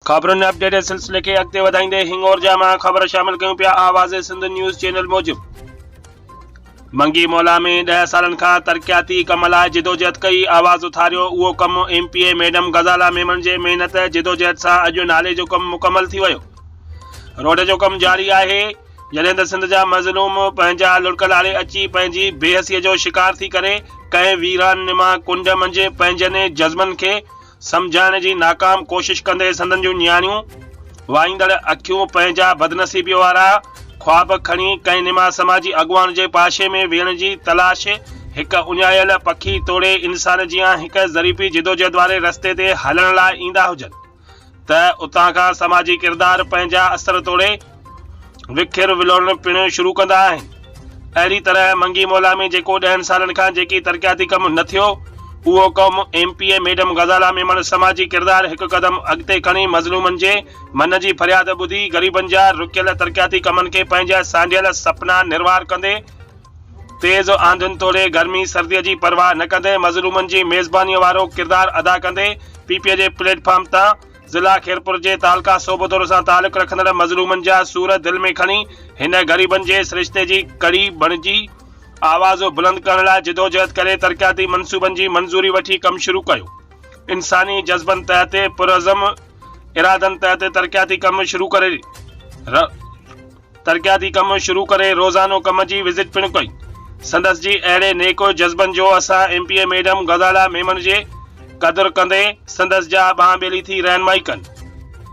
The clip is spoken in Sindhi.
خبرن اپڊيٽ جي سلسلي کي اڳتي وڌائيندي هنڱورجا مان خبر شامل ڪيون پيا آواز سنڌ نيوز چينل موجب منگي مولا ۾ ڏهه سالن کان ترقياتي ڪم لاء جدوجهد ڪئي آواز اٿاريو اهو ڪم M P A madam Ghazala Memon جي محنت جدوجهد سان اڄ نالي جو ڪم مڪمل ٿي ويو روڊ جو ڪم جاري آهي جڏهن ته سنڌ جا مظلوم پنهنجا لڙڪ لاڙي اچي پنهنجي بيحسي جو شڪار ٿي ڪري ڪنهن ويران نما ڪنڊ منجهه پنهنجن جذبن کي سمجهائڻ جي ناڪام ڪوشش ڪندي سندن جون نياڻيون وائيندڙ اکيون پنهنجا بدنصيبيء وارا خواب کڻي ڪنهن نما سماجي اڳواڻ جي پاشي ۾ ويهڻ جي تلاش هڪ اڃايل پکي توڙي انسان جيان هڪ ظريفي جدوجهد واري رستي تي هلڻ لاء ايندا هجن. ته اتان کان سماجي ڪردار پنهنجا اثر توڙي وکر ولوڙڻ پڻ شروع ڪندا آهن. اهڙي طرح منگي مولا ۾ جيڪو ڏهن سالن کان جيڪي ترقياتي ڪم نه ٿيو اهو ڪم M P A madam Ghazala Memon سماجي ڪردار هڪ قدم اڳتي کڻي مظلومن جي من جي فرياد ٻڌي غريبن جا رڪيل ترقياتي ڪمن کي پنهنجا سانڍيل سپنا نروار ڪندي تيز آنڌين توڙي گرمي سردي جي پرواهه نه ڪندي مظلومن جي ميزباني وارو ڪردار ادا ڪندي پي پي جي پليٽ فارم تان ضلع خيرپور جي تعلقه صوبدور سان تعلق رکندڙ مظلومن جا سور دل ۾ کڻي هن غريبن جي سرشتي جي ڪڙي بڻجي آواز بلند ڪرڻ لاء جدوجهد ڪري ترقياتي منصوبن جي منظوري وٺي ڪم شروع ڪيو انساني جذبن تحت پرعزم ارادن تحت ترقياتي ڪم شروع ڪري ترقياتي ڪم شروع ڪري روزانو ڪم جي وزٽ پڻ ڪئي. سندس جي اهڙي نيڪ جذبن جو اسان M P A madam Ghazala Memon جي قدر ڪندي سندس جا ٻانهن ٻيلي ٿي رهنمائي ڪن.